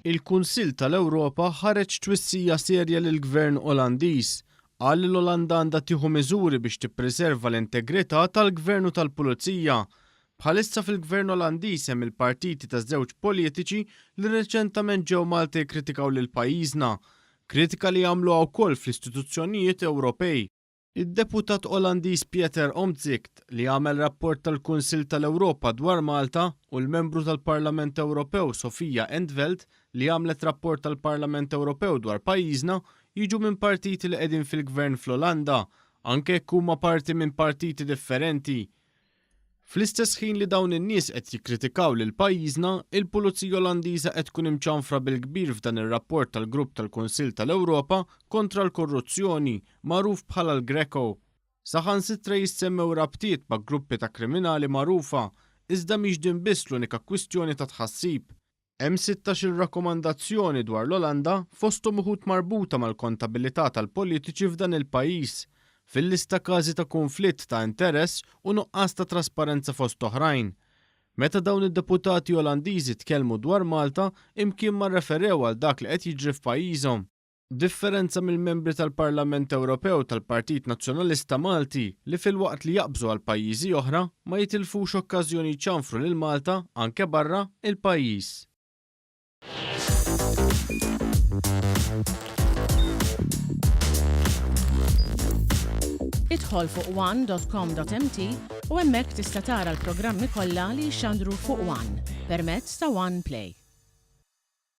Il-Kunsill tal-Ewropa ħareġ twissija serja lill-Gvern Olandiż. Qal li l-Olanda għandha tieħu miżuri biex tippriserva l-integrità tal-Gvern u tal-Pulizija. Bħalissa fil-Gvern Olandiż hemm il-partiti ta' żewġ politiċi li reċentament ġew Malta jikkritikaw lil pajjiżna. Kritika li għamluha wkoll fl-istituzzjonijiet Ewropej. Id-Deputat Olandiż Pieter Omtzigt, li għamel rapport tal-Kunsill tal-Ewropa dwar Malta, u l-Membru tal-Parlament Ewropew Sophia in 't Veld, li għamlet rapport tal-Parlament Ewropew dwar pajjiżna, jiġu minn partiti li qegħdin fil-Gvern fl-Olanda, anke jekk huma parti minn partiti differenti. Fl-istess ħin li dawn in-nies qed jikkritikaw lil pajjiżna, il-Pulizija Olandiża qed tkun imċanfra bil-kbir f'dan ir-rapport tal-Grupp tal-Kunsill tal-Ewropa kontra l-Korruzzjoni, magħruf bħala l-Greco. Saħansitra jissemmew rabtiet ma' gruppi ta' kriminali magħrufa, iżda mhix din biss l-unika kwistjoni ta' tħassib. Hemm sittax-il rakkomandazzjoni dwar l-Olanda, fosthom uħud marbuta mal-kontabilità tal-politiċi f'dan il-pajjiż. Fil-lista każi ta' kunflitt ta' interess u nuqqas ta' trasparenza fost oħrajn. Meta dawn id-deputati Olandiżi tkellmu dwar Malta, imkien ma rreferew għal dak li qed jiġri f'pajjiżhom. Differenza mill-membri tal-Parlament Ewropew tal-Partit Nazzjonalista Malti li filwaqt li jaqbżu għal pajjiżi oħra, ma jitilfux okkażjoni jċanfru lil Malta anke barra il-pajjiż. Idħol fuq one.com.mt u hemmhekk tista' tara l-programmi kollha li jixxandru fuq One permezz ta' One Play.